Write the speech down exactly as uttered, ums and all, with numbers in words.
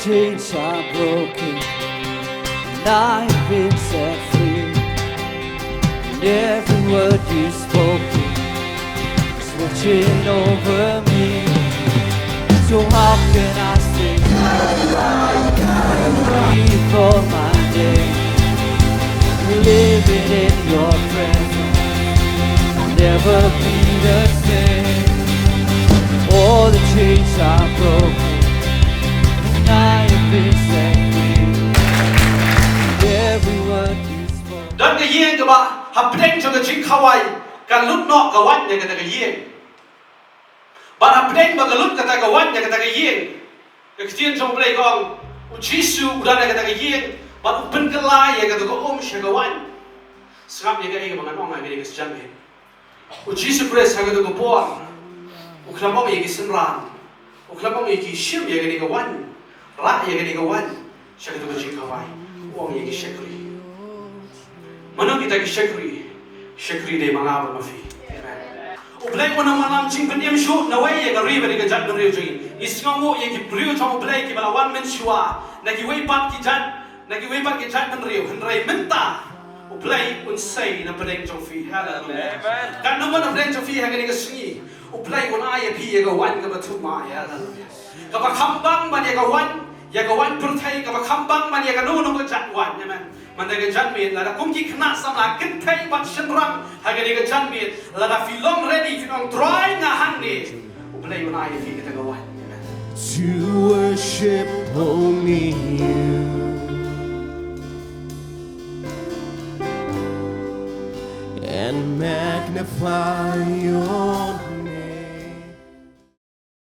Chains are broken, and I've been set free. And every word you spoke is watching over me. So how can I stay free for my day? Living in your presence, never be the same. All the chains are broken, and I have been set free. Every word you spoke. Don ka ïing kaba hapdeng jong ka jingkhawai ka lut noh ka waiñ ïa kata ka ïing. Bad hapdeng ba ka lut kata ka waiñ ïa kata ka ïing, ka ktien jong U Blei ka ong, U Jisu u don ïa kata ka ïing bad u pynkylla ïa kata ka um sha ka waiñ. Sngap ïa kaei kaba ngan ong ha kane ka sien. U Jisu Khrist ha kata ka por u khlem ong ïa ki synran, u khlem ong ïa ki shim ïa kane ka waiñ, rah ïa kane ka waiñ sha kata ka jingkhawai. U ong ïa ki shakri. Mano kita ki shakri? Shakri dei ma nga bad ma phi. Amen. U Blei un ym lam jingpynim shuh na wei ïa ka ri bad ïa ka jaitbynriew jong ngi. Ngi sngewnguh ïa ki briew jong U Blei kiba la wan mynshuwa na kiwei pat ki jait, na kiwei pat ki jaitbynriew, hynrei mynta U Blei un sei na pdeng jong phi. Haleluya. Amen. Katno ngut na pdeng jong phi ha kane ka sngi, U Blei un ai ïa phi ïa ka waiñ kaba thmu. Haleluya. Kaba kham bang ban ïa ka waiñ, ïa ka waiñ pyrthei, kaba kham bang ban ïa kano kano ka jait waiñ. Amen. Mynta ka janmiet, lada kum ki khynnah samla kynthei bad shynrang ha kane ka janmiet, lada phi long ready, phi ong, Trai, nga hangne, U Blei un ai ïa phi kata ka waiñ. Amen. To worship only you and magnify your